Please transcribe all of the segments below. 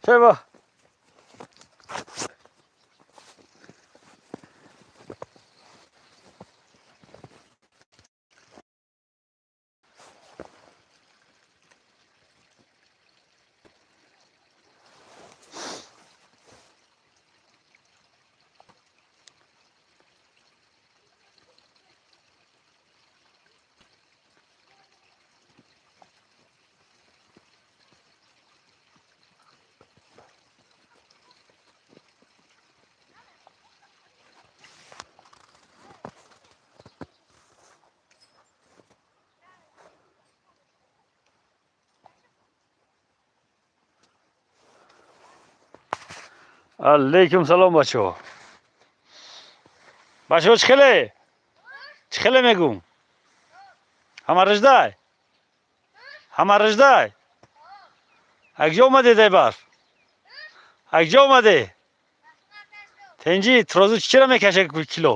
Trevor. Алейкум салом, бачаҳо. Бачаҳо, чӣ хеле? Чӣ хеле мегум? Ҳама рыждай? Ҳама рыждай? Акҷо омаде дай барф? Акҷо омаде? Тенҷи трозу чира мекаша кило?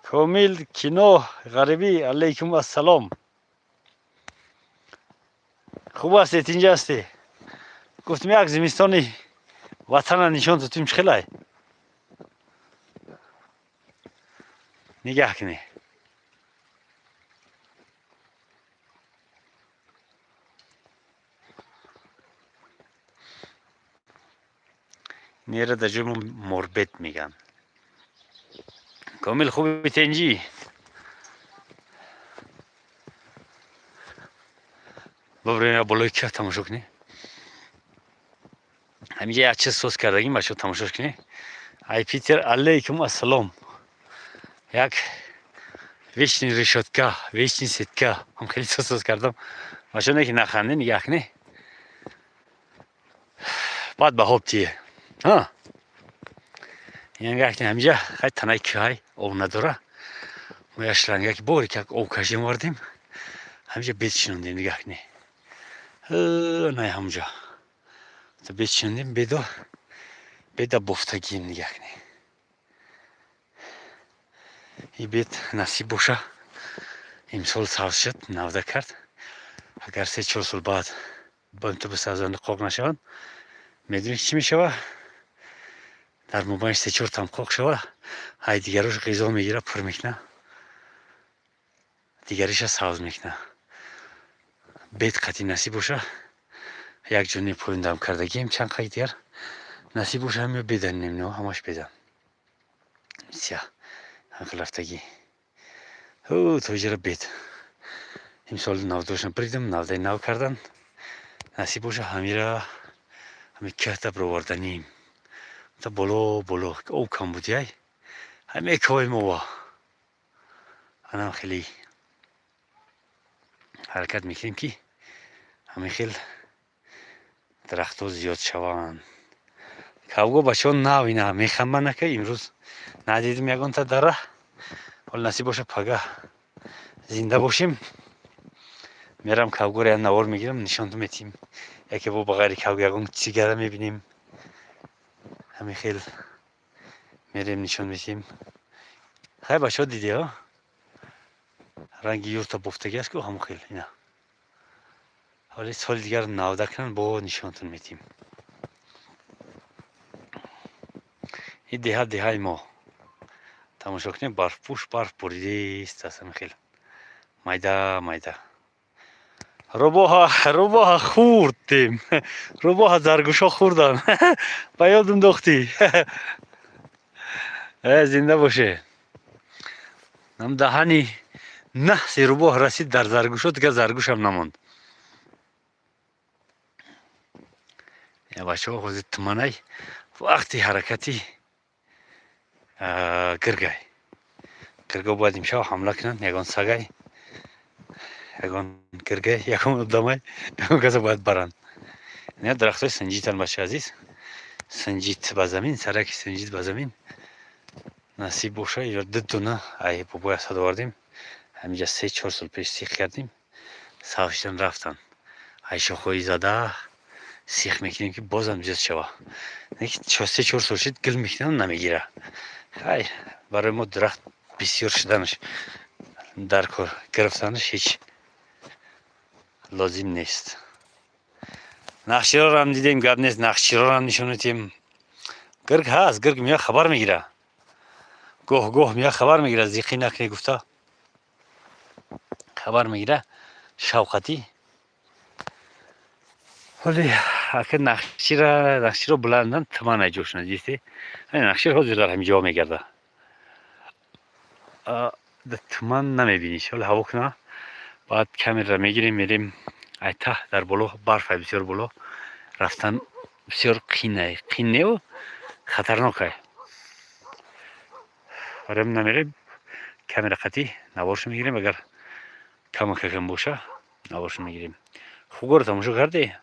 Комил кино ғарибӣ, алейкум ассалом. Хуб ҳастед, тинҷа ҳастӣ? Гуфтем, як зимистони ватана нишон додем, чӣ хелай? Нигаҳ кунӣ. Нера дар ҷои мо морбет мегӯянд. Комил, хуби, тенҷӣ? Бибирем, болои кӯҳ тамошо кунӣ. Ҳаминҷа як чиз соз кардагим, бачаҳо, тамошош кунӣ. Ай Питер, алейкум ассалом. Як вечный решётка, вечный сетка ҳам хеле чиз соз кардам. Бачаҳо, не ки нахандӣ, нигаҳ кунӣ. Баъд ба ҳоб тие. Нигаҳ кунӣ, ҳаминҷа хай танаи кӯҳай об надора. Мо як шлангаки бори как об кашидем, овардем. Ҳаминҷа бед шинондем, нигаҳ кунӣ. Най ҳамунҷа. Бед шинондем, бедо беда бофтагием, нигаҳ кунӣ. И бед насиб боша, имсол сабз шуд, навда кард. Агар 3-4 сол баъд ба сабзанди қоқ нашаванд, медонӣ чӣ мешава? Дар мобайни се-чор там қоқ шава, ҳай дигарош ғизо мегира, пур мекуна, дигариша сабз мекуна. Бед қатъи насиб боша, як ҷони поёндам кардагием, чанд қай дигар насиб боша, ҳамиё беданем, но ҳамаш бедан. Ся ҳамхел рафтагӣ. То иҷара бед. Имсол навдошам бридам, навдаи нав кардан. Насиб боша, ҳамира ҳами кӯҳта бироварданем. Та боло боло об кам буд, яй. Ҳаме кӯҳи мова. Анам хеле ҳаракат мекунем, ки ҳамин хел дарахтҳо зиёд шаванд. Кавго, бачаҳо, нав ина мехамбанака, имрӯз надидим ягонта дара. Ҳол насиб боша, пага зинда бошем, мерам кавгоро як навор мегирам, нишонтон метиҳем. Яке бо ба ғайри кавго ягон чизигара мебинем. Ҳамин хел мерем, нишон метиҳем. Хай, бачаҳо, дидӣ, ҳо? Ранги юрта бофтагӣ аст ку, ҳамон хел ина. Ҳоли соли дигар навда кунанд, бо нишонтон метиҳем. Ин деҳа деҳаи мо. Тамошо кунем, барфпӯш, барф боридист аст, ҳамин хел. Майда майда. Рӯбоҳа, рӯбоҳа хӯрдем. Рӯбоҳа заргӯшҳо хӯрдан. Ба ёдам дохтӣ. Э, зинда боше. Нам даҳани наҳси рӯбоҳ расид дар заргӯшҳо, дигар заргӯшам намонд. Я, бачаҳо, ҳозир туманай вақти ҳаракати гиргай. Гирго бояд имшаб ҳамла кунанд, ягон сагай, ягон гиргай, ягон одамай, ягон каса бояд баранд. Ина дарахтҳои синҷитан, бачаи азиз. Синҷит ба замин, сараки синҷит ба замин. Насиб боша, ё ду дона ай бобои Асад овардем. Ҳаминҷа 3-4 сол пеш сих кардем. Сабз шидан рафтан. Ай шохҳои зада сих мекунем, ки бозам зиёд шава. 3-4 сол шид, гил мекунам, намегира. Хай, барои мо дарахт Бисёр шуданаш дар кор, гирифтанаш ҳеҷ лозим нест. Нахчирорам дидем, гап нест, нахчирорам нишон медиҳем. Гирг ҳаст, гирг мея, хабар мегира, гоҳ гоҳ мея, хабар мегира, зиқӣ накунӣ гуфта хабар мегира шавқатӣ. Ҳоли ака нахчира, нахчиро буландан туман ҷошна дидӣ, нахчир ҳозир дар ҳамин ҷо мегарда, туман намебиниш. Ҳоли ҳаво куна, баъд камера мегирем, мерем айта дар боло, барфай бисёр, боло рафтан бисёр қинай, қин неу, хатарнокай. Барем, намерем, камера қатӣ наворшо мегирем, агар камакакам боша, наворшо мегирем. Хугоро тамошо кардӣ?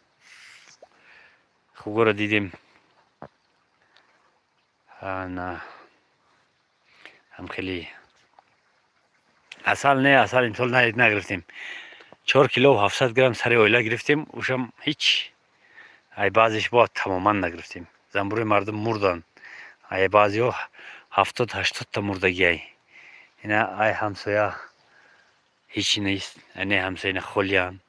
Хугоро дидем, на ҳам хеле асал не, асал имсол нагирифтем. 4 кило 700 грамм сари оила гирифтем, ушам ҳеҷ, ай баъзеш бояд тамоман нагирифтем. Замбурои мардум мурданд, ай баъзеҳо 70-80та мурдагиай. Ина ай ҳамсоя ҳечи нест, не ҳамсоя, ина холиянд.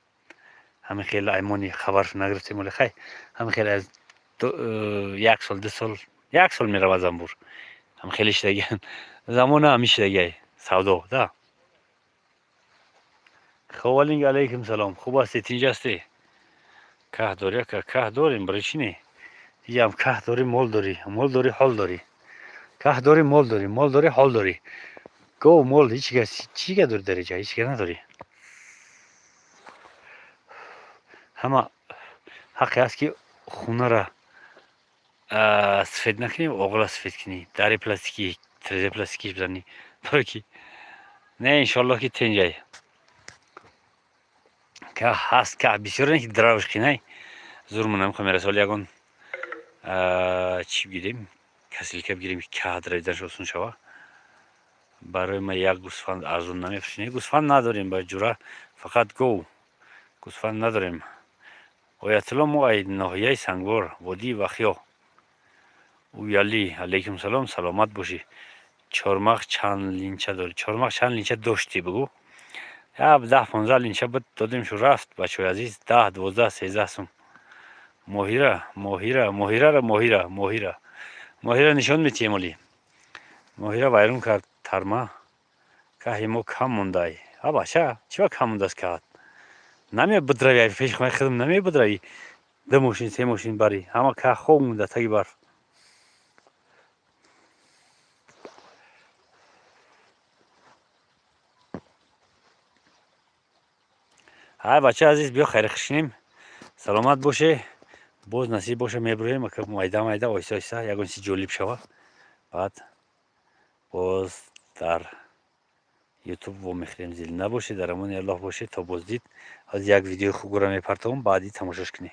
Ҳамин хел аймони хабаршо нагирифтем. Оле хай, ҳамин хел аз як сол, 2 сол, як сол меравад замбур. Ҳам хеле шидагиан, замона ҳамин шидагиай савдо да. Ховалинг, алайкум салом, хуб ҳастӣ, тинҷ ҳастӣ? Каҳ дорӣ, ака? Каҳ дорем, барои чӣ не? Иям каҳ дорӣ, мол дорӣ, мол дорӣ, ҳол дорӣ, каҳ дорӣ, мол дорӣ, мол дорӣ, ҳол дорӣ. Гов, мол, ҳеҷ чӣ га дорӣ дар иҷа? Ҳеҷ га надорӣ. Ҳама ҳаққе ҳаст, ки хунара сафед накунӣ, оғила сафед кунӣ, дари пластикӣ, тирезаи пластикиш бизанӣ, барое ки не. Иншоалло, ки тенҷай. Каҳ ҳаст, каҳ бисёр не, ки дравш қинай, зурмон намехоҳем мераса. Ҳоли ягон чӣ бигирем, косилка бигирем, ки каҳ дравиданаш осон шава. Барои ма як гӯсфанд арзон намефурӯшем. Гӯсфанд надорем, ба ҷура, фақат гов, гӯсфанд надорем. Оятулло, мо ай ноҳияи Сангвор, водии Вахё. Уяли, алайкум салом, саломат бошӣ. Чормағ чанд линча дорӣ? Чормағ чанд линча доштӣ, бигӯ. 10-15 линча буд, додем, шу рафт, бачаҳои азиз, 10, 12, 13 сум. Моҳира, моҳира, моҳираро, моҳира, моҳира, моҳира нишон метиҳем. Оли моҳира вайрон кард тарма. Каҳи мо кам мондай. А бача, чӣ ба кам мондааст каҳат? Намея бидравӣ, пеши хонаи худам намея бидравӣ, ду мошин, се мошин барӣ, ҳама каҳ хоб монда таги барф. Ҳай, бача азиз, биё, хайри хушнем, саломат боше. Боз насиб боша, мебироем, майда майда, оҳиста оҳиста, ягон чиз ҷолиб шава, баъд боз дар Ютуб вомехӯрем. Зил набошед, дар амони Аллоҳ бошед, то боздид. Ҳозир як видеои хуб гура мепартовам, баъдӣ тамошош кунед.